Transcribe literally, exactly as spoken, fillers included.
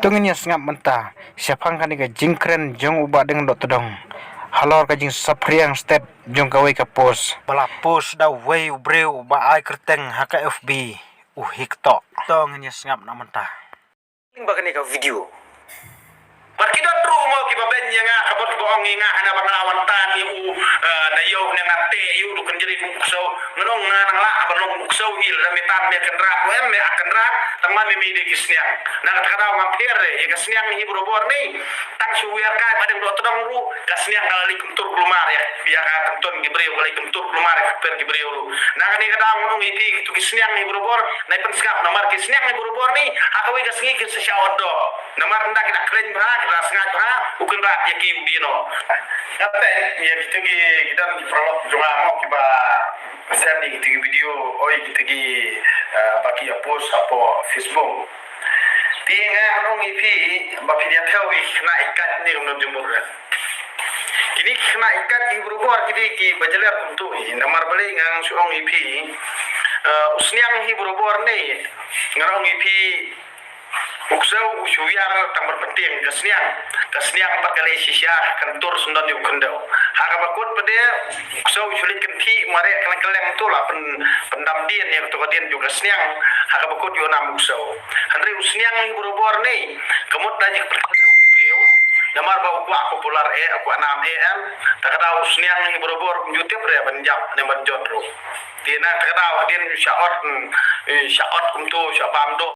To ngin ïa sngap mynta shaphang kane ka jingkren jong u Bah Deng Dohtdong halor ka jingsaphriang stet jong kawei ka post ba la post da uwei u briew uba ai kyrteng ha ka F B, u Hiktok. To ngin ïa sngap na mynta. Ba kane ka video. Bad ki don ruh mo kiba beiñ ïa nga, ka bot kiba ong ïa nga hana ba nga la wan tan ïa u, eh, na ïew ne nga teh ïa u, du kynjri u Muksew. Ngan ong nga nang lah ban long Muksew hi lada me tan me Kynrad, u em me Ak Kynrad, tang ma me mih da ki sniang. Na kata ka daw ngam pher ïa ka sniang hi barabor ne. Tang shu wiar kai ba dang doh tdong ruh, ka sniang ka la leit kumtur kulmar ïa, ïa ka tang ton ki briew, ka leit kumtur kulmar ïa ka per ki briew ruh. Na kane ka daw ngan ong ïa phi, kito ki sniang hi barabor, nai pynsngap namar ki sniang hi barabor ne, ha kawei ka sngi kin sa shah ot doh. Namar ynda ki da kren bha, ki da sngaid bha, u Kynrad ïa ki u dino. Kata ïa kito ki, ki don ki paralok jong nga mo kiba send ïa kito ki video, oi kito ki, eh, ba ki ïa post hapoh Facebook. Te nga ong ïa phi ba phin ïa thew ïa ki khynnah ïa kat ne kumno dei mut. Kine ki khynnah ïa kat hi barabor ki dei kiba jler kumto hi. Namar balei nga shu ong ïa phi, eh, u sniang hi barabor ne. Nga ong ïa phi, u Ksew u shu wiar tang ban pyntieng ka sniang. Ka sniang pat ka leit shisha, kan tur syndon ïa u khyndew. Ha kaba kut pat de, u Ksew u shu leit kynthih mareh kylleng kylleng, to la pyn, pyndam dien ïa kato ka dien jong ka sniang. Ha kaba kut ïoh nam u Ksew. Hynrei u sniang hi barabor ne, ka mut da jingpynkhyndew ki briew. Namar ba u kwah popular eh, u kwah nam eh em. Ta ka daw u sniang hi barabor um ju tip re ban jop ne ban jot ruh. Te na ta ka daw hadien u shah ot, mm, eh, shah ot kumto, shah bam doh.